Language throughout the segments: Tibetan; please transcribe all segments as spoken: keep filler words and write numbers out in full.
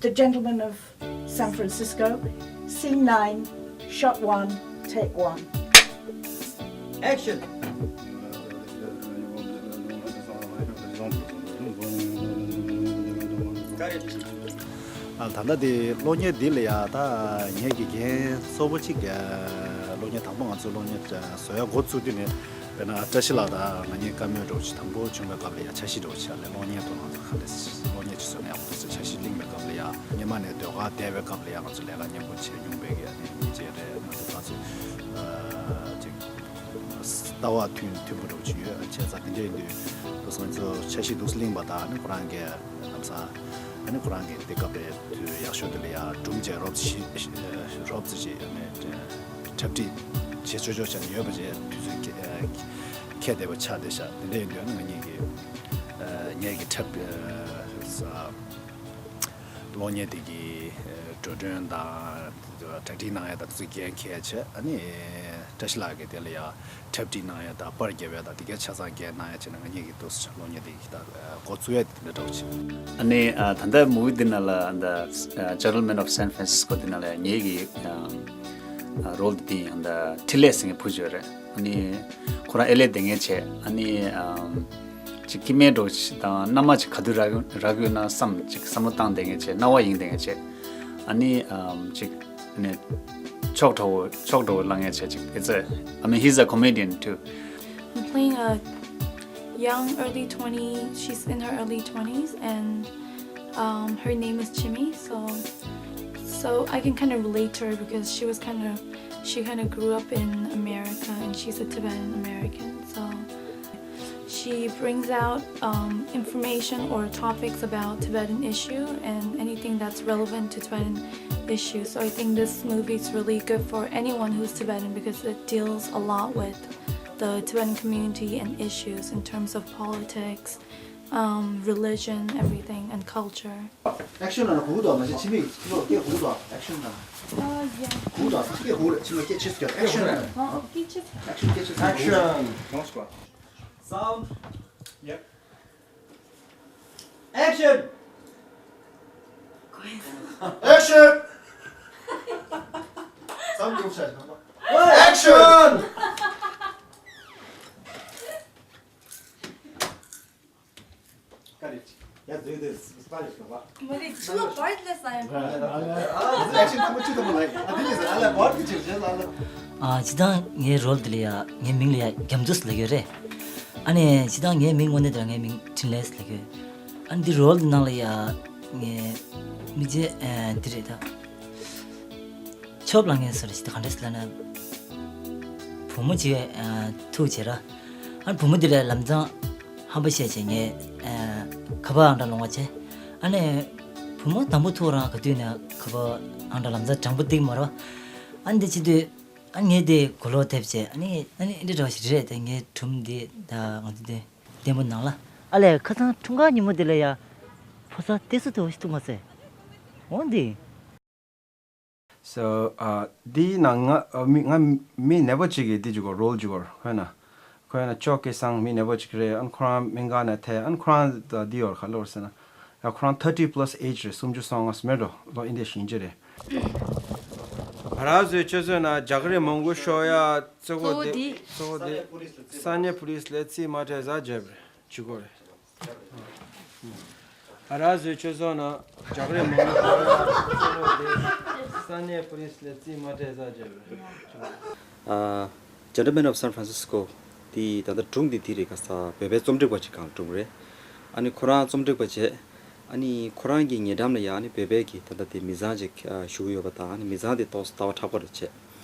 The Gentlemen of San Francisco, scene nine, shot one, take one. Action! ད་ལྟ་དེ་གློག་བརྙན་འདི་ལ་ཡ་ད་ངེད་ཀྱི་རྒན་གཙོ་བོ་གཅིག་གློག་བརྙན་དང་པོ་ང་ཚོས་གློག་བརྙན་བཟོ་ཡ་འགོ་བཙུགས་དུས་ནས། དཔེར་ན་བཀྲ་ཤིས་ལགས་དང་ང་གཉིས་བཀའ་མོལ་འདྲ་བོ་ཞིག་དང་པོ་བྱུང་བའི་སྐབས་ལ་ཡ་འཆར་གཞི་འདྲ་བོ་ཞིག་ལ་གློག་བརྙན་དུ་ང་ཚོ་ག་འདྲ་གློག་བརྙན་ཅིག་བཟོ་ན་ཡག་པོ་འདུག་ཟེར་འཆར་གཞི་གླེང་བའི་སྐབས་ལ་ཡ། སྔོན་མ་ནས་ཟློས་གར་བསྡད་པའི་སྐབས་ལ་ཡ་ང་ཚོ་ལས་ཀ་མཉམ་པོ་བྱས་མྱོང་བའི་གི་ཨ་ནི་མི་བརྗེད་རེད། ང་ཚོ་ད་ཚོད་ཅིག་ལྟ་བ་མཐུན་མཐུན་པོ་འདྲ་བོ་ཅིག་ཡོད། བྱས་ཙང་དེ་འདྲ་ཡིན་དུས་ང་ཚོ་འཆར་གཞི་འདུག་སེ་གླེང་བ་དང་ཨ་ནི་ཁོ་རང་གིས་ལམ་སང་ཨ་ནི་ཁོ་རང་གིས་དེ་སྐབས་ལ་དུས་ཡག་ཤོས་དེ་ལ་ཡ་སྒྲུང་བཅས་རོབ་ཙམ་ཞིག་རོབ་ཙམ་ཞིག་ཨ་ནི་འཁྲབ་ཁྲིད་བྱེད་ཆོག་ཆོག་བྱས་ནས་ཡོད་པ་བྱས། དུས་ཚོད་ཁྱད་ཁྱད་བསྡད་པ་ཆགས་བསྡད་ཤག་དེ་འདྲ་ཡིན་དུས་ཨ་ནི་ང་གཉིས་ཀྱིས་ངེད་ཀྱི་འཁྲབ་གློག་བརྙན་དེ་གི་འགྲོ་གྲོན་དང་གྲ་སྒྲིག་གནང་ཡ་དང་དེ་ཚོ་འགན་འཁྱེར་བྱས། ཨ་ནི་བཀྲ་ཤིས་ལགས་ཀྱིས་དེ་ལ་ཡ་འཁྲབ་ཁྲིད་གནང་ཡ་དང་པར་རྒྱབ་ཡ་དང་དེ་གའི་ཆ་ཚང་འགན་གནང་ཡ་བྱས་ནས་ང་གཉིས་ཀྱིས་འདུག་སེ་གློག་བརྙན་དེ་གི་ད་འགོ་བཙུགས་ཡ་དེ་འདྲ་འདྲ་བོ་བྱས། ཨ་ནི་ད་ལྟ་མུ་ཝི་འདི་ནང་ལ་ད་Gentlemen of San Francisco འདི་ནང་ལ་ངེད་ཀྱི་རོལ་འདི་ཡང་ད་འཕྲིན་ལས་ཟེར་མཁན་བུ་ཅིག་ཡོད་རེད། ཨ་ནི་ཁོ་རང་ཨེ་ལེ་བསྡད་མཁན་བྱས། ཨ་ནི་ཅིག་སྐྱེ་དམན་འདྲ་བོ་ཞིག་དང་མནའ་མ་ཅིག་ག་དུས་རག་གི་རག་གི་ཡོད་ན་བསམ་ཅིག་བསམ་བློ་བཏང་བསྡད་མཁན་བྱས། སྣང་བ་ཡེངས་བསྡད་མཁན་བྱས། ཨ་ནི་ཅིག་ཨ་ནི་ཕྱོགས་འདྲ་བོ་ཕྱོགས་འདྲ་བོ་བླང་མཁན་བྱས། ཅིག་it's a, I mean, he's a comedian too. I'm playing a young early twenty, she's in her early twenties, and um, her name is Chimi. So, so I can kind of relate to her because she was kind of, she kind of grew up in America, and she's a Tibetan American. So she brings out um, information or topics about Tibetan issue and anything that's relevant to Tibetan issues. So I think this movie is really good for anyone who's Tibetan because it deals a lot with the Tibetan community and issues in terms of politics, um, religion, everything, and culture. Action ན་གུག་དོ་མ་ཤེས་ཕྱི་མིག་ཚུར་སྐད་གུག་དོ། Action ན་གུག་དོ་སྐད་གུག་རེད། ཕྱི་མིག་སྐད་ཆེ་སུ་སྐད། Action ན་Action སྐད་ཆེ་སུ། Action. Sound. Yep. Action. Action. Sound. Action. Got it. Yeah, do this. Spanish. མ་རེད། ཆུ་ལ་བར་ལ་ས་ཡ། Action. ཐུབ་ཆུ་ཐུབ་ལ། ཨ་དེ་ལས་ཨ་ལ་བར་གི་ཆེ་ཆེ་ལ་ལ། ཨ་སྤྱིར་བཏང་ངའི་རོལ་འདི་ལ་ཡ་ངའི་མིང་ལ་ཡ་རྒྱ་མཚོ་ཟེར་ལབ་ཀྱི་ཡོད་རེད། ཨ་ནི་སྤྱིར་བཏང་ངའི་མིང་དངོས་གནས་དེ་ལ་ངའི་མིང་འཕྲིན་ལས་ཟེར་ལབ་ཀྱི་ཡོད། ཨ་ནི་འདི་རོལ་འདི་ནང་ལ་ཡ་ངའི་མི་རྗེ་ཨ་འདི་རེད་ད། ཆོབ་ལ་ངན་སོ་རེ་ཞིག་ག་འདྲས་ལ་ན། བུ་མོ་ཅིག་ཨ་ཐུག་བྱེད་ར། ཨ་བུ་མོ་འདི་ལ་ལམ་སང་ཧམ་པ་བཤད་བྱས་ངས་ཨ་ཁ་པར་ཨང་གྲངས་སློང་བ་བྱས། ཨ་ནི་བུ་མོ་དང་པོ་ཐུག་རང་ག་དུས་ནས་ཁ་པར་ཨང་གྲངས་ལམ་སང་དྲང་པོ་སྟེར་གི་མ་རེད་བ། ཨ་ནི་འདི་བྱེད་དུས་ཨ་ངས་དེ་གོ་ལོག་ཐེབས་བྱས། ཨ་ནི་ཨ་ནི་འདི་འདྲ་བ་ཞིག་རེད་དེ། ངའི་སྒྲུང་འདི་ད་ང་ཚོ་འདི་ལྟད་མོ་ནང་ལ། ཨ་ལས་ཁ་སང་འཁྲུངས་སྐར་ཉིན་མོ་འདི་ལ་ཡ་ཕོ་གསར་ཏོག་ཙམ་ཐུག་ཞིག་ཐུག་མ་སོང་། འོ་འདི། So, uh, འདིའི་ནང་ང་ཨ་མི་ང་མི་ནད་པ་ཅིག་གིས་འདི་ཅིག་གོ་རོལ་ཅིག་གོ་ཁོ་ན། ཁོ་ན་ཅོག་གེ་སང་མི་ནད་པ་ཅིག་རེད། ཨ་ཁོ་རང་སྨན་ཁང་ནས་ཐད། ཨ་ཁོ་རང་ད་འདི་ཡོད་ག་ལོར་ཟེར་ན། ཡ་ཁོ་རང་thirty plus age རེད། སུམ་ཅུ་སོ་ལྔ་མེད་འགྲོ་ལོ་འདི་འདྲ་ཞིག་ཡིན་གྱི་རེད། ཕར་བཟོས་ཁྱོད་ཚོ་ན་རྒྱ་གར་མང་པོ་ཤོག་ཡ་གཙོ་བོ་དེ་གཙོ་བོ་དེ་ས་གནས་པུ་ལིས་ལ་རྩིས་མ་སྤྲད་ཟ་བརྒྱབ་རེད། ཇུ་གོ་རེད། ཨ་ར་བཟོས་ཁྱོད་ཚོ་ན་རྒྱ་གར་མང་པོ་ཤོག་ཡ་གཙོ་བོ་དེ་ས་གནས་པུ་ལིས་ལ་རྩིས་མ་སྤྲད་ཟ་བརྒྱབ་རེད། ཨ། Gentlemen of San Francisco དེ་ད་ལྟ་སྒྲུང་འདི་དེ་རེད། ག་ས་བོད་པའི་རྩོམ་སྒྲིག་པ་ཅིག་གང་སྒྲུང་རེད། ཨ་ནི་ཁོ་རང་རྩོམ་སྒྲིག་པ་བྱས། ཨ་ནི་ཁོ་རང་གི་ཉེ་འགྲམ་ལ་ཡ་ཨ་ནི་བོད་པའི་གི་ད་ལྟ་དེ་མི་ཚང་ཅིག་ཨ་བཞུགས་ཡོད་པ་དང་། ཨ་ནི་མི་ཚང་དེ་ཏོག་ཙམ་ལྟ་བ་དྲག་པོ་རེད་བྱས།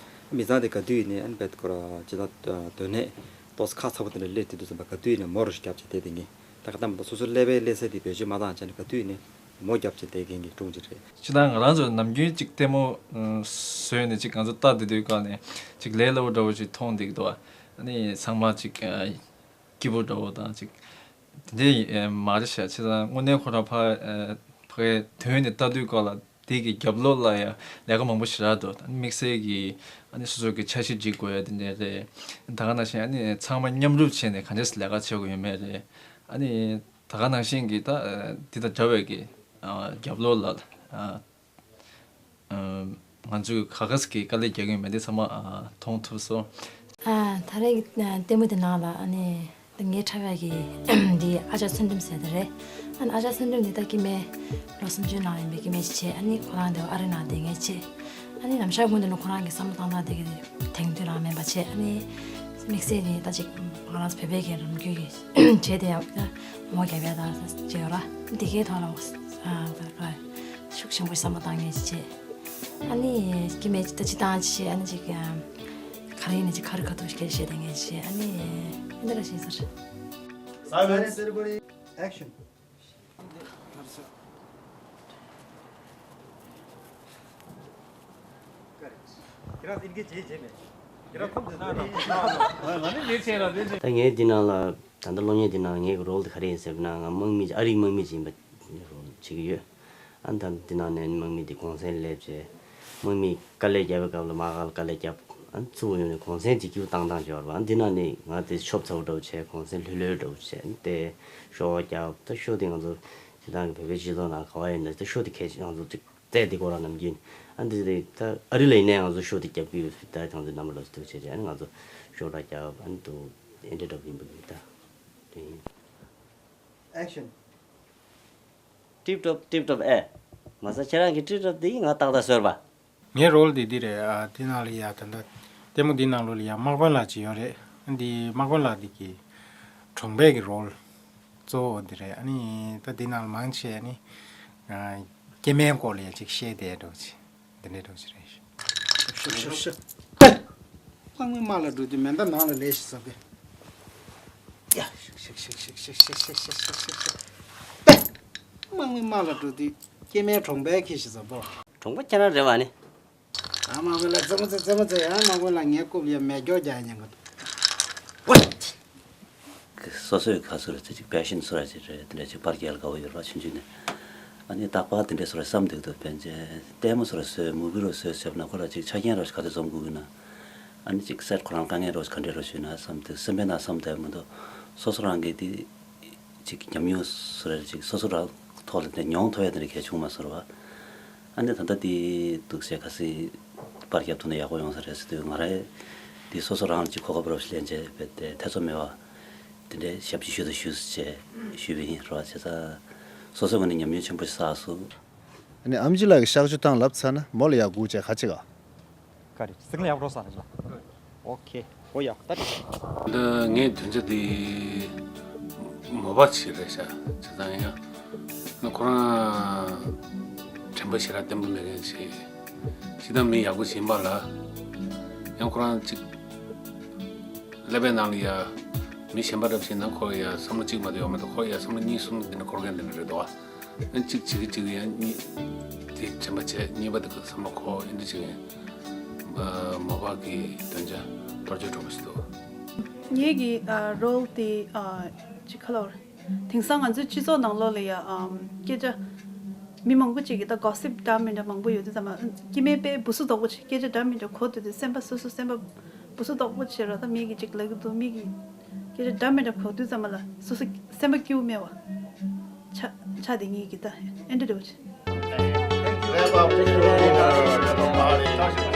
མི་ཚང་དེ་ག་དུས་ཡིན་ནའི་ཨ་ནི་བེད་ཁོ་ར་ཇི་ལྟར་སྡོད་གནས་ཏོག་ཙམ་ཁ་ཚ་པོ་དེ་འདྲ་སླེབས་དེ་དུས་ཙམ་པ་ག་དུས་ཡིན་ནའི་མོ་རུ་ཞིག་རྒྱབ་བྱས་བསྡད་དེ་ངས་ད་ག་ལྟ་མ་གཏོགས་སོ་སོ་ཀླད་པའི་ཀླད་ཚད་དེ་བེད་སྤྱོད་མ་བཏང་བྱས་ནས་ག་དུས་ཡིན་ནའི་མོ་རྒྱབ་བྱས་བསྡད་མཁན་གྱི་སྒྲུང་ཅིག་རེད། སྤྱིར་བཏང་ང་རང་ཚོ་ནམ་རྒྱུན་ཅིག་ལྟད་མོ་བཟོས་ནས་ཅིག་ང་ཚོ་ལྟ་བསྡད་དུས་སྒང་ནས་ཅིག་ལས་སླ་པོ་འདྲ་བོ་ཅིག་མཐོང་བསྡད་ཀྱི་འདུག་ཨ་ནི་ཚང་མ་ཅིག་སྐྱིད་པོ་འདྲ་བོ་དང་ཅིག་དེ་འདྲ་མ་རེད་ཤག་བྱས་ཙང་དངོས་གནས་ཁོ་རང་ཕ་ཕ་གིའི་དོན་ནས་ལྟ་དུས་སྐབས་ལ་དེ་གི་རྒྱབ་ལོགས་ལ་ཡང་ལས་ཀ་མང་པོ་ཞེ་དྲག་འདུག་དམིགས་བསལ་གྱི་ཨ་ནི་སོ་སོ་གི་འཆར་གཞི་སྒྲིག་དགོས་ཡ་དེ་འདྲ་རེད། ད་ག་ནང་བཞིན་ཨ་ནི་ཚང་མ་མཉམ་རུབ་བྱས་ནས་ག་འདྲས་ལས་ཀ་བྱེད་དགོས་ཡོད་མེད་རེད། ཨ་ནི། ད་ག་ནང་བཞིན་གྱི་ད་འདི་དང་འདྲ་བའི་གི་རྒྱབ་ལོགས་ལ་ ཨ། ཨ། ང་ཚོས་ག་ག་ཟིག་གི་དཀའ་ལས་རྒྱག་གི་ཡོད་མེད་དེ་ཚང་མ་ཨ་མཐོང་ཐུབ་སོང་། ཨ། ད་རེས་ཀྱི་ལྟད་མོ་དེ་ནང་ལ་ཨ་ནི་ད་ངའི་འཁྲབ་ཡག་གི་འདི་ཨ་ཅག་ཚུལ་ཁྲིམས་ཟེར་དེ་རེད། ཨ་ནི་ཨ་ཅག་ཚུལ་ཁྲིམས་འདི་ད་སྐྱེ་དམན་ལོ་སུམ་ཅུའི་ནང་ཡིན་པའི་སྐྱེ་དམན་ཅིག་བྱས། ཨ་ནི་ཁོ་རང་དེ་ཨ་རི་ནང་བསྡད་མཁན་བྱས། ཨ་ནི་ནམ་ཞག་སྔོན་དུ་ནི་ཁོ་རང་གི་བསམ་བློ་བཏང་སྟངས་དེ་གི་དེང་དུས་རང་མིན་པ་བྱས། ཨ་ནི་དམིགས་བསལ་ནི་ད་ཅིག་ང་རང་ཚོ་བོད་པའི་གི་རང་རྒྱུད་ཀྱི་བྱས་དེ་ཡག་ད་མོ་རྒྱབ་ཡག་ད་ཅིག་ཡོད་ར། འདི་གའི་ཐོག་ལ་ཨ་ད་ཤུགས་ཆེན་པོ་བསམ་བློ་བཏང་མཁན་ཅིག་བྱས། ཨ་ནི་སྐྱེ་དམན་ཅིག་ད་ཅིག་བཏང་ཅིག་བྱས། ཨ་ནི་ཅིག་ག་རེ་ཡིན་ན་ཅིག་ཁ་རི་ཁ་ཐུག་སྐད་ཆ་བཤད་དེ་མཁན་ཅིག་བྱས། ཨ་ནི་འདི་འདྲ་བྱས་ཟེར། Silence. Everybody, action. ད་ངས་འདི་ནང་ལ་ད་ལྟ་གློག་བརྙན་འདི་ནང་ངའི་རོལ་དེ་ག་རེ་ཡིན་ཟེར་ན། ང་དམག་མི་ཨ་རིའི་དམག་མི་ཅིག་ཡིན་པ་རོལ་བྱེད་ཀྱི་ཡོད། ཨ་ནི་ད་འདི་ནང་ནས་དམག་མི་དེ་གུང་སེང་སླེབས་བྱས། དམག་མི་དཀའ་ལས་རྒྱག་པའི་སྐབས་ལ་མར་ཁ་ལ་དཀའ་ལས་རྒྱབ། ཨ་ནི་ཚུར་ཡོང་ནས་གུང་སེང་དེ་སྐྱིད་པོ་བཏང་བཏང་བྱས་པ་རེད་པ། ཨ་ནི་འདི་ནང་ནས་ང་དེ་ཤོབ་ཚ་བོ་འདྲ་བོ་བྱས། གུང་སེང་ལྷོད་ལྷོད་འདྲ་བོ་བྱས། ཨ་ནི་དེ་ཤོབ་རྒྱབ། ད་ཤོབ་དེ་ང་ཚོ་སྤྱིར་བཏང་གི་བོད་པའི་སྤྱི་ཚོགས་ནང་ག་བ་ཡིན་ན་ད་ཤོབ་དེ་གལ་ཆེ། ང་ཚོ་ཅིག་རྩེད་དེ་ཁོ་རང་ནམ་རྒྱུན། ཨ་ནི་དེ་ད་ཨ་རི་ལ་ཡིན་ནའི་ང་ཚོ་ཤོབ་དེ་རྒྱབ་ཀྱི་ཡོད། ད་ཁྱེད་ཚོ་རྣམ་པ་ལ་ཐུག་བྱས་བྱས། ཨ་ནི་ང་ཚོ་ཤོབ་ར་རྒྱབ། ཨ་ནི་འདུག་ཨེ་འདྲ་འདྲ་བོ་ཡིན་པ་གི་ད་དེ་ཡིན། Action. ཏིབ་ཏོབ་ཏིབ་ཏོབ་ཨེ། མ་ས་ཁྱེད་རང་གི་ཏིབ་ཏོབ་འདི་ང་ཏག་ཏག་བཟོས་པ། ངའི་རོལ་འདི་འདི་རེད། ཨ་འདི་ནང་ལ་ཡ་ད་ལྟ་ལྟད་མོ་འདི་ནང་ལོགས་ལ་ཡ་དམག་དཔོན་ལགས་ཅིག་ཡོད་རེད། འདི་དམག་དཔོན་ལགས་འདི་གི་གྲོང་པའི་གི་རོལ་གཙོ་བོ་འདི་རེད། ཨ་ནི་ད་འདི་ནང་ལ་མང་ཆེ་ཨ་ནི་ཨ་སྐྱེ་དམན་སྐོར་ལ་ཡ་ཅིག་བཤད་བསྡད་འགྲོ་ཅིག་འདི་འདྲའི་འགྲོ་ཅིག་རེད། ཤོག་ཤོག་ཤོག་ཤོག་དམག་མི་དམག་ལ་འགྲོ་དུས་མེ་མདའ་ནང་ལ་ལས་ཤིག་ཟ་གི། ཡ། ཤིག་ཤིག་ཤིག་ཤིག་ཤིག་ཤིག་ཤིག་ཤིག་ཤིག་ཤིག་དམག་མི་དམག་ལ་འགྲོ་དུས་སྐྱེ་དམན་གྲོང་པའི་ཁྱི་ཞིག་ཟ་པོ། གྲོང་པ་ཁྱེད་རང་རེད་བ་ནི། ཨ་མ་དཔོན་ལ་རྩེད་མོ་རྩེ་རྩེད་མོ་རྩེ་ཡ། མ་དཔོན་ལ་ངའི་རྐུབ་ཡ་མེ་སྒྱོགས་རྒྱག་ཉན་གི་འདུག What? སོ་སོའི་ག་ཚོད་རེད་ཅིག་པེ་ཤན་སོ་ར་ཅིག་རེད། དེ་འདྲ་ཅིག་པར་རྒྱག་དགའ་བོ་ཡོད་ར། ཆུང་ཆུང་ནས། ཨ་ནི་རྟག་པར་དེ་འདྲ་སོ་ར་བསམ་འདུག་ཏུ་བན་ཅེ་ལྟད་མོ་སོ་ར་བཟོས། མུ་བི་རོ་བཟོས་བྱས་ན་ཁོ་ར་ཅིག་ཆ་རྐྱེན་ར་ག་དེ་འཛོམས་དགོས་ཀྱི་ན། ཨ་ནི་ཅིག་སེ་ཊི་ཁོ་རང་དཀའ་ངལ་རོ་ག་འདྲ་རོ་ཞུས་ན་བསམ་འདུག་སེམས་པའི་ནང་བསམ་བསྡད་མི་འདུག་སོ་སོ་རང་གི་དེ་ཅིག་ཉམས་མྱོང་སོ་ར་ཅིག་སོ་སོ་རང་ཐོག་ལ་དེ་མྱོང་ཐུབ་ཡ་དེ་འདྲ་གལ་བྱུང་མ་སོང་བ། ཨ་ནི་ད་ལྟ་དེ་འདུག་སེ་ག་སེ་པར་རྒྱབ་ཐུབ་ན་ཡག་པོ་ཡོང་ས་རེད་ཟེར་དུས། ང་རང་དེ་སོ་སོ་རང་ལ་ཅིག་གོ་སྐབས་རོབ་ཞིག་ལེན་བྱས་པས་དེ་ཐེ་ཚོམ་མེད་པ་དེ་འདྲའི་ཞབས་ཕྱི་ཞུ་དང་ཞུ་ཟེར་བྱས་ཞུས་པ་ཡིན་རོ། བྱས་ཙང་སོ་སོའི་ངོས་ནས་ཉམས་མྱོང་ཆེན་པོ་ཞིག་བསགས་སོང་། ཨ་ནི་ཨེམ་ཆི་ལགས་ཀྱི་གཤག་བཅོས་བཏང་ལབ་ཚར་ན་མོ་ལ་ཡག་སྒུག་བྱས་ག་ཅི་ག་ག་རེ་ཟིག་ལ་ཡག་རོ་ས་རེད་ལ། ཨོ་ཁེ། ཨོ་ཡ། ད་འདི་ངའི་དོན་ཆ་འདི་མོ་པ་ཆེ་རེད་ཤག་བྱས་ཙང་ཡང་ཁོ་རང་དྲན་པ་ཞེ་དྲག་བརྟན་པོ་མེད་མཁན་ཞིག་ཅི་ལྟར་མི་ཡག་པོ་ཞིག་ཡིན་པ་ལ། ཡང་ཁོ་རང་ཅིག་ཀླད་པའི་ནང་ལ་ཡ་མི་གཞན་པ་འདྲ་བྱས་ན་ཁོ་ཡ་བསམ་བློ་གཅིག་མ་གཏོགས་ཡོད་མ་གཏོགས། ཁོ་ཡ་བསམ་བློ་གཉིས་གསུམ་འདི་འདྲ་འཁོར་མཁན་འདི་འདྲ་རེད་དོ། ཨ་གཅིག་བྱེད་ཀྱི་གཅིག་ཡང་གཉིས་དེ་དྲན་པ་བྱས། གཉིས་པ་དེ་གི་བསམ་བློ་འཁོར་ཡིན་འདྲ་བྱེད་མཁན། མོ་པ་གི་དོན་ཆ་ཐོར་ཅོག་གྲོགས་པོ་ཞིག་འདུག་ངེད་ཀྱི་ཨ་རོལ་དེ་ཨ་ཅི་ཁ་ལོར། དེང་སང་ང་ཚོའི་སྤྱི་ཚོགས་ནང་ལོགས་ལ་ཡ་ཨམ་སྐད་ཆ་མི་མང་པོ་ཅིག་གིས་ད་གོ་སིབ་འདྲ་མི་འདྲ་མང་པོ་ཡོད་དུས་ཙམ་པ། སྐྱེ་དམན་དཔེ་སྦུ་སུ་རྡོག་པོ་ཅིག་སྐད་ཆ་འདྲ་མི་འདྲ་གོ་དུས་དུས་སེམས་པ་སོ་སོ་སེམས་པ་སྦུ་སུ་རྡོག་པོ་ཅིག་ར། ད་མི་གིས་ཅིག་ལབ་ཀྱི་འདུག་མི་གིས་སྐད་ཆ་འདྲ་མི་འདྲ་གོ་དུས་ཙམ་པ་ལ་སོ་སོ་སེམས་པ་སྐྱིད་པོ་མེད་པ་ཆགས་ཆགས་དེ་ངེད་ཀྱི་ད་ཨེ་འདྲ་འདྲ་པོ་ཅིག Wrap up.